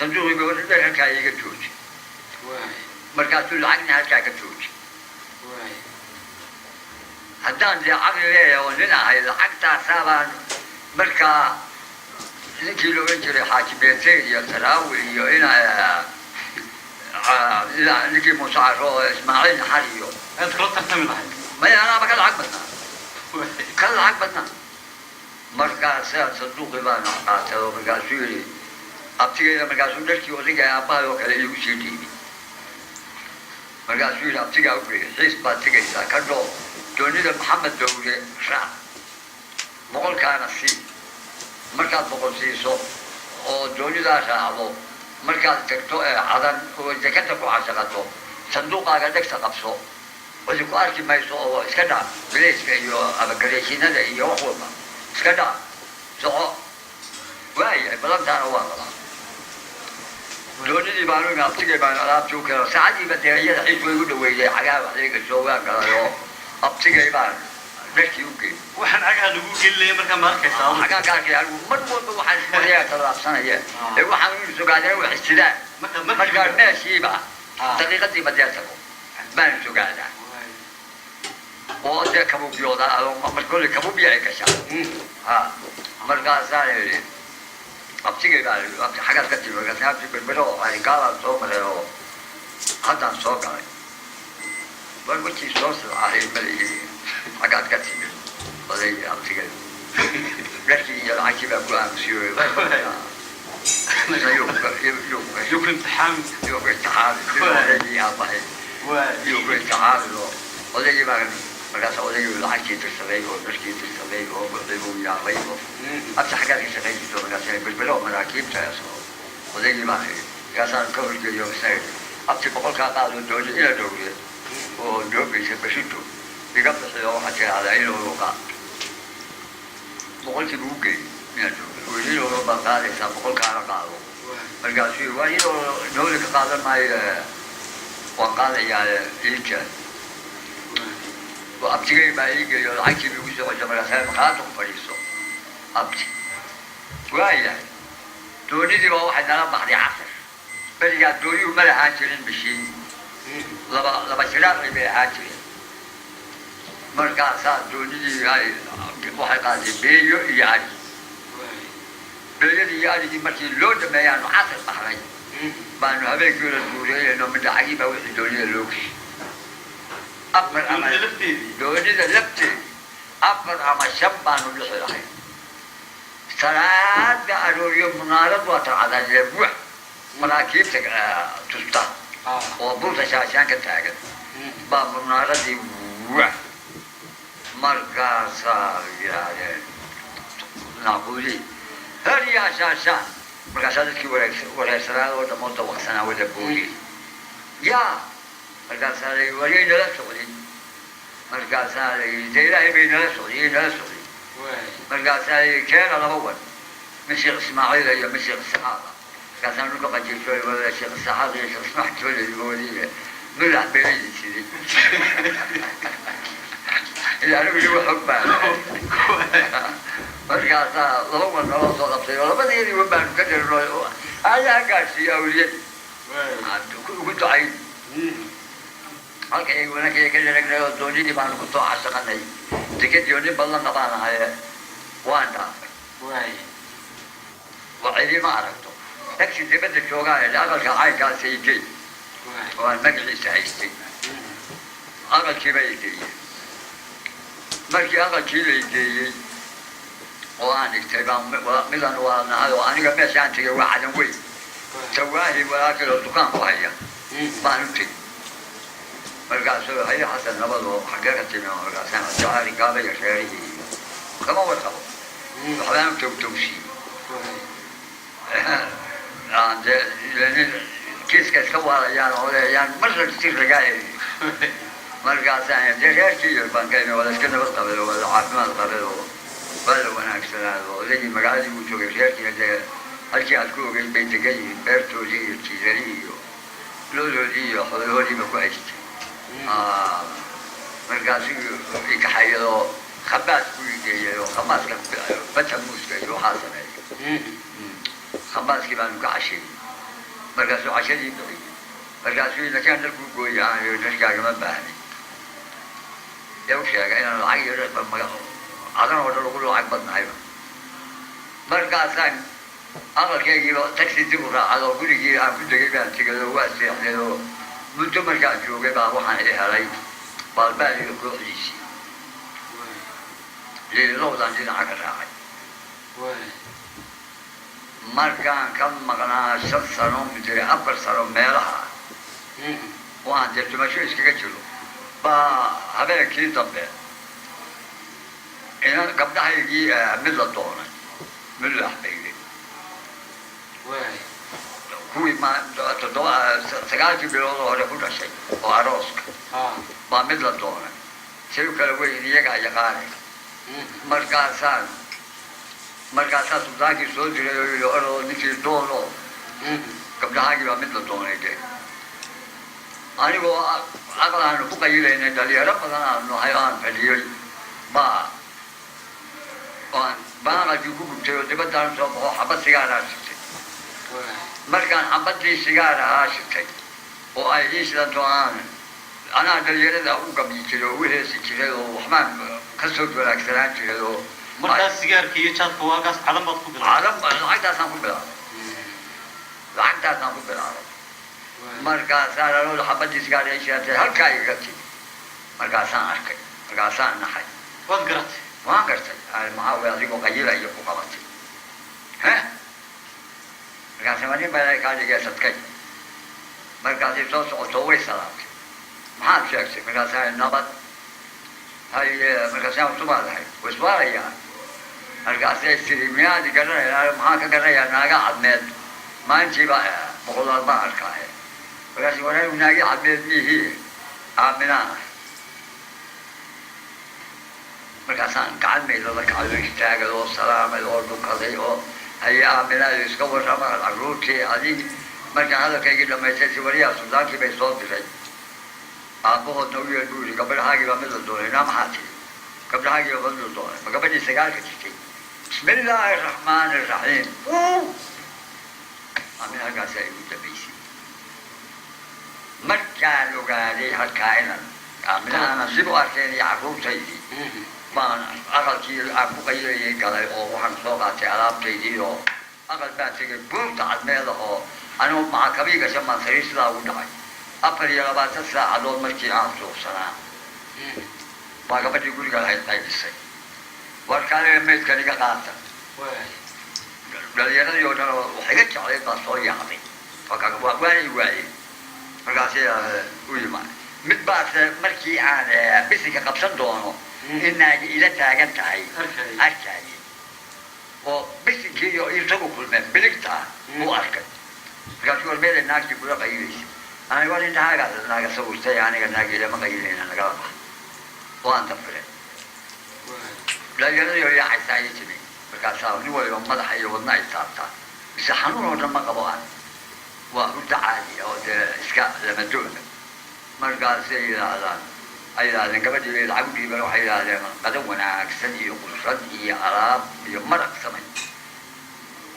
Sanduuqiiba horta dher halkaa iiga jooji. Markaasuu lacagna halkaa ka jooji. Haddaan dee caqli leeyahay oo nin ahay, lacagtaasaa baan markaa ninkii la odhan jiray Xaaji Beeteyn iyo Saraawi iyo ina ninkii Muuse Caro oo Ismaaciil Naxar iyo Aad kula tartami lahayd. Maya, anaaba ka lacag badnaa, ka lacag badnaa. Markaasaa sanduuqii baan qaatay oo markaasuu yidhi abtigayda, markaasuu dharkii odayga aabbahay oo kale iigu sii dhiibay. Markaasuu yidhi, "Abtigaa u geeyay, Xiis baad tegaysaa, ka dhoo, doonida Maxamed Dowle raac, 100-kaana sii. Markaad 100 siiso oo doonidaa raacdo, markaad tagto ee Cadan oo dekada ku cashaqato, sanduuqaaga dhegta qabso, cidi ku arki mayso, oo iska dhaaf bilayska iyo abagareeshinada iyo wax walba, iska dhaaf, soco." Waayahay, balantaana waa qabaa. Doonidii baanu imi, abtigay baanu alaabtii u keeno. Saacadiiba dee iyada Xiis way igu dhaweeyay, cagaha wax iga soo waan galay oo abtigay baan dharkii u geeyey. Waxaan cagaha lagu gelinaya markaa ma arkaysaa adigu? Xagaan ka arkay anigu? Mar walba waxaan ismadayaa tallaabsanaya ee waxaan u sugaadana wax sidaan markaa meeshiiba daqiiqadiiba dee tago baan sugaadaa oo dee kabuubyooda marka kolle kabuubya ay gashaa. Ha, markaasaan idhi, abtigay baa abti, xagaad ka timi? Markaas, "Abti, Berbero oo Arigaalaan soo maray oo haddaan soo galay." War wejii soo silcahay malihi, xagaad ka timi oday? Abtigay dharkii iyo lacagtii baa ku aamusiyo. Yuu ku imtixaami. Yuu ku imtixaami odaygii aabahay. Yuu ku imtixaami oo odaygii baa markaas odaygii lacagtii dirsaday oo dharkii dirsaday oo wixii buu yaabay oo, "Abti, xaggaad ka shaqayn jirto?" Markaas, "Berbero maraakiibta." Soo odaygii baan idhi, markaasaan ka horgeeyo isna idhi, "Abti, 100-kaa qaado, dooni ina dhowriye oo dhoofaysa bashito iga bixiyo, waxaad tidhaahdaa inuu qaad." 100-kii buu u geeyey ina dhowriye, inuu baad qaadaysaa, 100-kaana qaado. Markaasuu yidhi, "Waa inuu nooli ka qaadan maayo, waan qaadayaa iikeen." Oo abtigay baa ii geeyo, lacagtii bay igu soo cesho. Markaas maqaada ku fadhiiso, abti. Waayahay, doonidii baa waxay nala baxday casar. Berigaa dooniyuhu ma lahaan jirin mishiin, laba laba shiraaqay bay ahaan jireen. Markaasaa doonidii ay waxay qaaday beeyo iyo ari. Beeyadii iyo arigii markii loo dhameeyaanu casar baxnay, baanu habeenkii la guureynayno, midhacagii baa wixii doonida loo geshay afar ama Doonida lafteedii? Doonida lafteedii afar ama shan baanu dhixi lahayn. Salaada arooriyo munaarad waa tarcadaan buux maraakiibta tusta oo buurta Shaashaan ka taagan baa munaaradii wax. Markaasaa yidhaahdeen naaquudii, "Heryaa Shaashaan!" Markaasaa dadkii wareersanaa oo dhamoon dawaqsanaa wada boodiyey. Yaa, markaasaa la yidhi, "Waryay nala socday?" Markaasaa la yidhi, "Dee Ilaahay bay nala socday, yay nala socday." Markaasaa la yidhi, "Keena laba wan, mid Sheekh Ismaaciil iyo mid Sheekh Isxaaqa." Markaasaan dhulka qajiirtooy wada Sheekh Isxaaq iyo Sheekh Ismaaciil wadiye mulax beelaydi siday ila anigu igu xog baa. Markaasaa laba wan naloo soo qabtay oo labadeedii wan baanu ka dirno, ayaa gaadhsiiyo awliyad ugu ducayn. Halka iyaga wanankaya ka dharagnay oo doonidii baanu ku soo cashaqanay dekadii oo nin badan qabaan ahaye, waan dhaafay. Waa cidima aragto, tagsi dibadda joogaan aqalka caynkaasa igey oo aan magaciisa haystay. Aqalkiiba igeeyey. Markii aqalkii la igeeyey oo aan dhigtay baan midan waa nahay oo aniga meeshaan tegay waa Cadan weyn. Tawaahi walaalkay oo dukaan ku haya baan u tegey. Markaasuu, "Haye Xasan, nabadoo, xaggee ka timi?" Markaasaan jacaali gaabaya reerihii kama warqabo, waxbaan u towtowsiiyey. Aan dee nin kiiska iska waalayaan oo leeyaan marna si lagaa heli. Markaasaan dee reerkii yar baan ka imi, waa la iska nabad qabay oo waa la caafimaad qabay oo waa la wanaagsanaado. Odaygii magaaladii buu joogay, reerkiina dee halkii aad ku ogeyd bay degan yihiin, beertoodii iyo jiidalihii iyo loodoodii iyo xoolahoodiiba ku haystay. Markaasuu ikaxayadoo khabaas buu igeeyay oo khabaaska bata muuska iyo waxaa sameeyay. Khabaaskii baanu ka casheeyey. Markaasuu cashadii bixiyey. Markaasuu lakaan dharkuu gooyay, aan yidhi dharkaagama baahni. Ee u sheegay inaan lacag iyo dharba maga Cadan oo dhan ugu lacag badnahayba. Markaasaan aqalkaygiiba taxi dib u raacay oo gurigii aan ku degay baan tegay oo waa seexday, oo muddo markaan joogay baa waxaan i helay Baalbaal iyo kooxdiisii. Liilowdaan dhinaca ka raacay. Markaan ka maqnaa 5 sano, midire 4 sano meelaha, oo aan dee tumasho iskaga jiro, baa habeenkii dambe inan gabdhahaygii mid la doonay, mid la axbaylay, kuwii ma toddoba sagaalkii bilood oo hore ku dhashay oo arooska baa mid la doonay. Say u kala weyn iyagaa yaqaanay. Markaasaa suldaankii soo diray oo yidhi, "Oroo ninkii doono, gabdhahaagii baa mid la doonay." De anigoo aqal aanu ku qayilaynay, dhalinyaro badan aanu nahay oo aan fadhiyey, baa aan baan aqalkii ku gubtay oo dibaddaan soo baxo, xabad sigaaraa shitay. Markaan xabadii sigaar ahaa shitay oo ay ii shidanto, aan anaa dhalinyarada u gabyi jiray oo u heesi jiray oo waxbaan ka soo wanaagsanaan jiray oo Markaas sigaarka iyo jaadka waagaas Cadan baad ku bilaabay? Cadan lacagtaasaan ku bilaabay, lacagtaasaan ku bilaabay. Markaasaan anoo xabadii sigaar ii shidantay halkaa igaga timi. Markaasaan arkay, markaasaan naxay. Waad garatay? Waan gartay. Maxaa way adigoo qayilaya ku qabatay he? Markaase ma nin baa kaa dhigee sadkay. Markaasay soo socoto, way salaamtay. "Maxaad sheegtay?" Markaasaa, "Nabad." "Haye." Markaasaan subaadahay waswaalayaa. Markaasay tiri, "Miyaad garanayaa?" "Maxaan ka garanayaa naaga Cadmeed? Maalintiiba boqolaal baan arkaaye." Markaas, "Waranigu naagi Cadmeed miihi, Aaminaan ah." Markaasaan gacan maydada kacay oo istaagay oo salaamay oo dhunkaday oo, "Haye Aaminaayo, iska warrama, carruurtii, adig." Markaan hadalkaygii dhamaystay, si wariyaa suldaankii bay soo diray, aabbahoodna u yeer buu yidhi, "Gabadhahaagii baa mid la doonay." "Naa, maxaa tiri? Gabdhahaagii baa mid la doonay." "Ma gabadhii sagaalka jirtay?" Bismi illaahi araxmaani araxiim. Aamin halkaasaa igu dambaysay. Markaan ogaaday halkaa inan Aamina aanan dib u arkayn iyo carruurtaydii, baan aqalkii aan ku qayilayay galay oo waxaan soo qaatay alaabtaydii oo aqal baan tegay buurta Cadmeeda, oo anigoo macakabii gashan baan sariir sidaa ugu dhacay. 24 saacadood markii aan suuqsanaa baa gabadhii guriga lahayd qaybisay, "Warkaaniga maydkan iga qaata." Dhalinyaradii oo dhan oo wax iga jeclayd baa soo yaacday, waanay waayeen. Markaasay u yimaad mid baase markii aan bisinka qabsan doono in naagi ila taagan tahay arkaaye, oo bisinkii iyo isagu kulmeen, biligta u arkay. Markaasuu, "Warmeeday naagtii kula qayilaysa?" "Aniga war indhahaagaa naaga sawirtay, aniga naagi ilama qayilayna, nagala baxa." Waan dafire. Dhalinyaradii oo yaacaysaa ii timi. Markaasaa nin waliba madaxa iyo wadna ay taabtaa, mise xanuun oo dhan ma qabo, aan waa hurdo caadi oo dee iska lamadooda. Markaasay yidhaahdaan, ay yidhahdeen, gabadhii bay lacag u dhiibeen. Waxay yidhahdeen, "Qado wanaagsan iyo qudrad iyo alaab iyo maraq samay."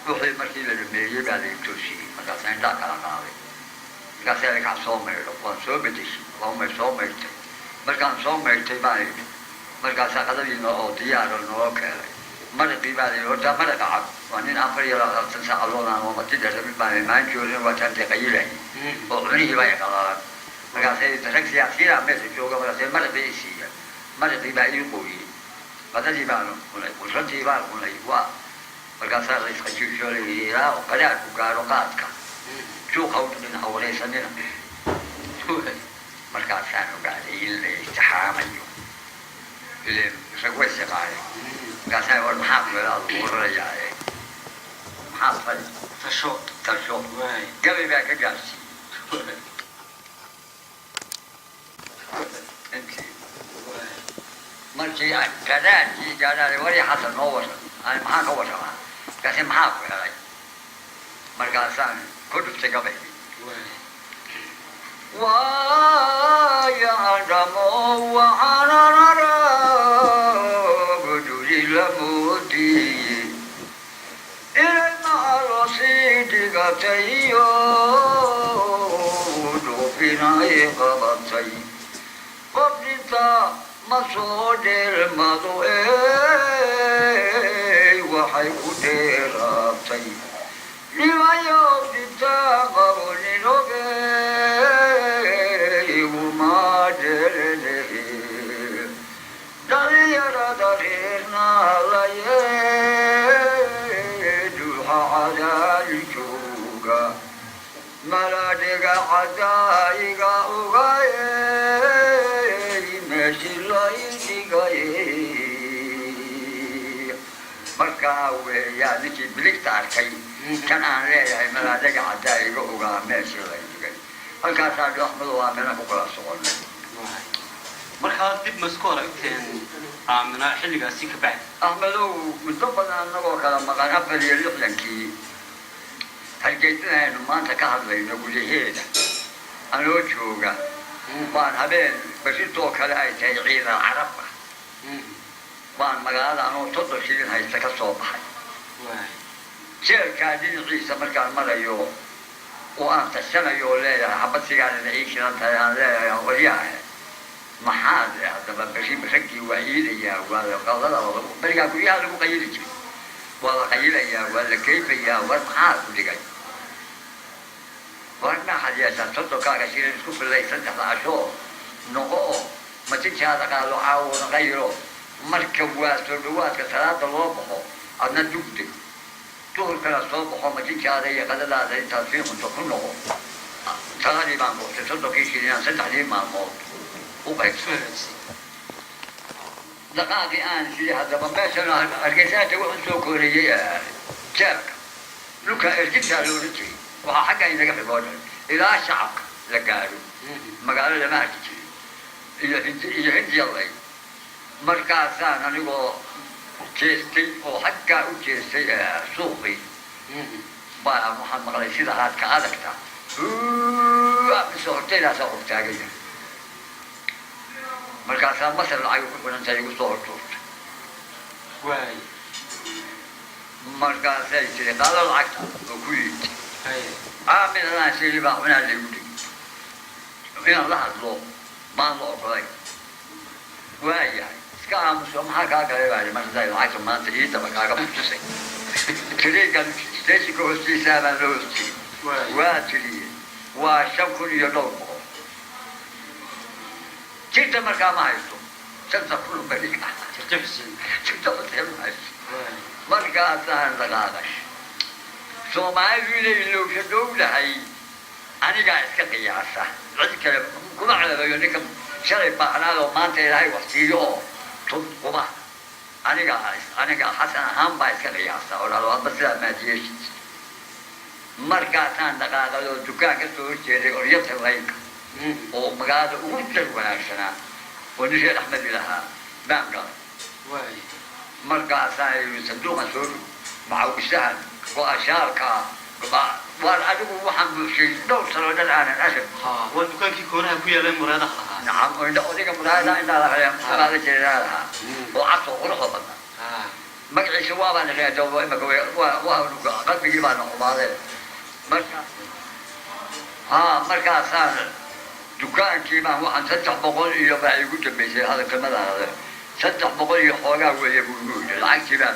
Wixii markii la dhameeyey baa la toosiyey. Markaasa indhaa kala qaaday. Markaasa kac soo maydho, waan soo bedeshay, waan may soo maydhtay. Markaan soo maydhtay baan idhi, markaasaa qadadiina oo diyaara noo keenay. Maraqii baa la yidhi, "Horta maraqa cab." Waa nin 24 saacadood aan oomati dharamin baan imaan joogin, waataan dee qayilayay oo cunihii baa iqalalan. Markaasay rag siyaasiyiina meesha jooga, markaasay maraqii i siiya. Maraqii baa ii qooyey, qadadii baan cunay, qudradii baan cunay. Waa markaasaa la isqajiisho, la yidhi, "Ilaa qadaadku gaaro qaadka suuqa u dhaqin, ha waraysanina." Markaasaan ogaaday in la imtixaamayo, ileen rag way siqaayeen. Markaasaan, "War maxaa weelaadu oranayaaye? Maxaa fali?" Tasho. Tasho. Gabay baa ka gaarsiiyey intii. Markii gadaadkii gaadhaale, "Wari Xasan, noo waran." "Ani maxaan ka warramaa?" Markaasi, "Maxaa ku helay?" Markaasaan ku dhuftay gabaygii. Waayadhamo waxaananaraguduri la moodiye inay macalo sii dhigaan. dhigatay iyo dhuufinay qabatay. Qof dhinta ma soo dheelmado ey, waxay ku dheeraatay dhimayow dhinta qabo nin ogey iguma dhelelehe. Dhalinyarada reerna laye duuxa cadaal jooga, maladhiga cadaa'iga ogay meeshi laydhigay. Markaa weeyaa ninkii biligta arkay kan aan leeyahay, malaadhaga cadaa'iga ogaa meeshii laydhigay. Halkaasaa Axmed oo Aamina ku kala soconay. Markaa dib ma isku aragteen Aamina xilligaasi ka bacdi? Axmedow, muddo badan annagoo kala maqan, 64-kii Hargeysada aynu maanta ka hadlayno gudaheeda anoo jooga baan habeen bashintoo kale ay tahay ciidan Carab ah baan magaalada anoo 30 shilin haysta ka soo baxay. Jeelkaa dhinaciisa markaan marayo oo aan tashanayo oo leeyahay xabad sigaarina ii shidan tahay, aan leeyahay, waryaha maxaad haddaba berri raggii waa iidayaa, waa la qadada, berigaa guryaha lagu qayili jiray, waa la qayilayaa, waa la keyfayaa, war maxaa ku dhigay? War maxaad yeeshaa? 30-kaaga shilin isku filay saddexda cashoo noqo oo majinjaada qaado, caawona qayilo. Marka waa soo dhawaadka salaada loo baxo, adna dugdeg duhurkana soo baxo, majinjaada iyo qadadaada intaad sii cunto ku noqo. Taladii baan goostay, 30-kii shilinaan saddexdii maalmood u qaybsay. Dhaqaaqii aan sidii haddaba meeshan Hargeysaanta wuxuu soo koreeyey jeelka dhulka erjintaa la odhan jiray, waxaa xagga inaga xigoo dhan ilaa shacabka la gaadho magaalo lama arki jirin iyo hindi iyo hindiyalay. Markaasaan anigoo jeestay oo xaggaa u jeestay suuqii baa waxaan maqlay sida haadka adagta mise hortaydaasaa qof taagan yahay. Markaasaa Masar lacag ku xidhantahay igu soo hortuurtay. Markaasay tiri, "Qaado lacagta," oo ku yidhi, "Aaminadaan sheegi baa cunaa laygu dhigi, inaan la hadlo baan la ogolay." Waayahay, iska aamuso, maxaa kaa galay baa mar hadday lacagta maanta ii daba kaaga fujisay. Tirigan stationka hoostiisaa baan la hoos jiri. Waa tiriye, waa 5200. Jirta markaa ma haysto 5000 beriga. Jirta Xuseen. Jirta Xuseen ma haysto. Markaasaan dhaqaaqay. Soomaalidu inay ilowsha dhowdahay anigaa iska qiyaasa, cid kale kuma ceebayo. Ninka shalay baahnaadoo maanta Ilaahay wax siiyo oo tun kuma aniga aniga Xasan ahaan baa iska qiyaasa oo dhalo hadba sidaa maadiyeeshid. Markaasaan dhaqaaqay oo dukaan ka soo horjeeday Oryata laynka oo magaalada ugu dar wanaagsanaa oo nin reer Axmedi lahaa baan galay. Markaasaan yidhi, "Sanduuqan soo dhug, macawisahan, go-ashaalka waan adigu waxaan buuxshay dhowr sano dhan aanan arag." Waa dukaankii koonaha ku yaalay muraadaha lahaa. Nacam, oo indha odayga muraayada indhaa lahaa, muraada jeedaa lahaa oo cas oo quruxda badnaa. Magaciisa waabaan reedo imaka, waa qalbigii baana xumaadeen. Marka ha markaasaan dukaankii baan waxaan 300 iyo baa igu dambeysay hadalkamadaada, 300 iyo xoogaa weeye buu igu yidhi. Lacagtii baan